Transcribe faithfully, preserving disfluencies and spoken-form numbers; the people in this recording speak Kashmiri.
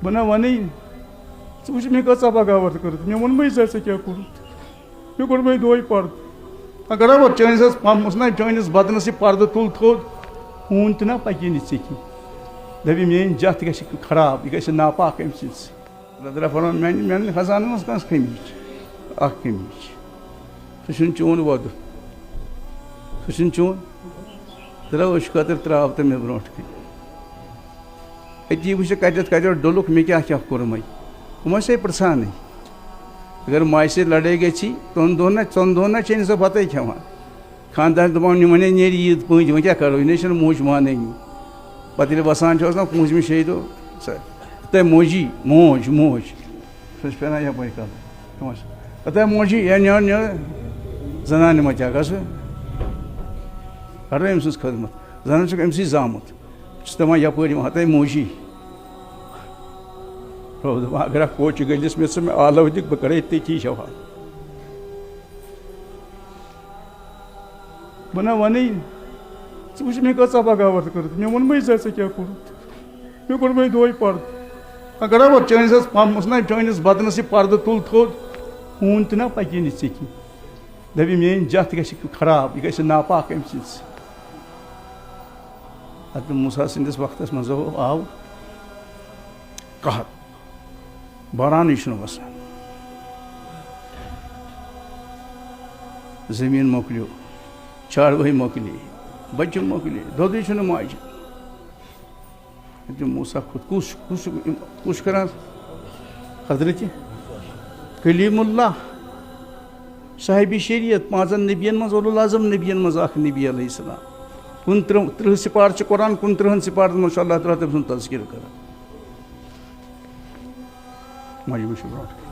بہٕ نہ وَنٕے، ژٕ وٕچھ مےٚ کۭژاہ بغاوت کٔرٕتھ۔ مےٚ ووٚنمَے ژےٚ، ژےٚ کیٛاہ کوٚرُتھ؟ مےٚ کوٚرمَے دۄہَے پردٕ۔ اگر وۄنۍ چٲنِس ٲس پَمپَس نہ، چٲنِس بدنَس یہِ پردٕ تُل تھوٚد، ہوٗن تہِ نہ پَکی نہٕ ژےٚ کِنۍ۔ دَپہِ، میٛٲنۍ جَتھ گژھِ خراب، یہِ گژھِ ناپاک أمۍ سٕنٛز۔ اللہ تعالیٰ فرماوان، میٛانہِ، میٛانہِ خزانَس منٛز کَس کٔمی چھِ؟ اَکھ کٔمی چھِ۔ سُہ چھُنہٕ چون وعدٕ۔ سُہ چھُنہٕ چون۔ ترٛٲو أچھ خٲطرٕ ترٛاو تہٕ مےٚ برونٛٹھ کَنہِ۔ أتی وٕچھِ کَتٮ۪تھ کَتٮ۪تھ ڈوٚلُکھ، مےٚ کیٛاہ کیٛاہ کوٚرمَے۔ ہُم ٲسے پرٛژھانٕے۔ اگر ماجہِ سۭتۍ لَڑٲے گژھی، تۄن دۄہَن نہ، ژۄن دۄہَن نہ چھے نہٕ سۄ بَتَے کھٮ۪وان۔ خانٛدارٮ۪ن دَپان، "یِمَن ہے نیرِ عیٖد پٔنٛزۍ، وۄنۍ کیٛاہ کَرو؟ یہِ نے چھَنہٕ موج مانٲنی۔" پَتہٕ ییٚلہِ وَسان چھِ آسان پٲنٛژمہِ شیٚیہِ دۄہ، سۄ، "ہَتَے موجی، موج، موج۔" سۄ چھِ پھِران یَپٲرۍ کَلہٕ۔ کَمَس؟ "ہَتَے موجی، یا نیرٕ، نیرٕ، زَنانہِ ما کیٛاہ گژھٕ؟ کَرو أمۍ سٕنٛز خدمت۔ زَنان چھُکھ أمۍ سٕے زامُت۔" چھُس دَپان یَپٲرۍ یِوان، "ہَتَے موجی۔" رۄب دَپان، "اگر اَکھ کوچہِ گٔلِس مےٚ ژٕ مےٚ آلَو دِکھ، بہٕ کَرَے تٔتی جواب۔" بہٕ نہ وَنٕے، ژٕ وٕچھ مےٚ کۭژاہ بغاوت کٔرٕتھ۔ مےٚ ووٚنمَے ژےٚ، ژےٚ کیٛاہ کوٚرُتھ؟ مےٚ کوٚرمَے دۄہَے پردٕ۔ اگر وۄنۍ چٲنِس ٲس پَمپَس نہ، چٲنِس بدنَس یہِ پردٕ تُل تھوٚد، ہوٗن تہِ نہ پَکی نہٕ ژےٚ کِنۍ۔ دَپہِ، میٛٲنۍ جَتھ گژھِ خراب، یہِ گژھِ ناپاک أمۍ سٕنٛز۔ حضرت موسیٰ سٕنٛدِس وقتَس منٛز آو قحط، بارانٕے چھُنہٕ وَسان، زٔمیٖن مۄکلیو، چاروٲے مۄکلے، بَچہِ مۄکلے، دۄدٕے چھُنہٕ ماجہِ۔ حضرت موسیٰ کھوٚت، کُس، کُس، کُس چھُ کران؟ حضرت کلیم اللہ، صاحب شریعت، پانٛژن نبین منٛز اولو العزم نبین منٛز اکھ نبی علیہ السلام۔ کُنترٕہ، ترٕٛہ سپارٕ چھِ قرآن، کُنترٕٛہن سپارن منٛز چھُ اللہ تعالیٰ تٔمۍ سُنٛد تذکرٕ کران۔ مجموعہ چھُ برونٛٹھ۔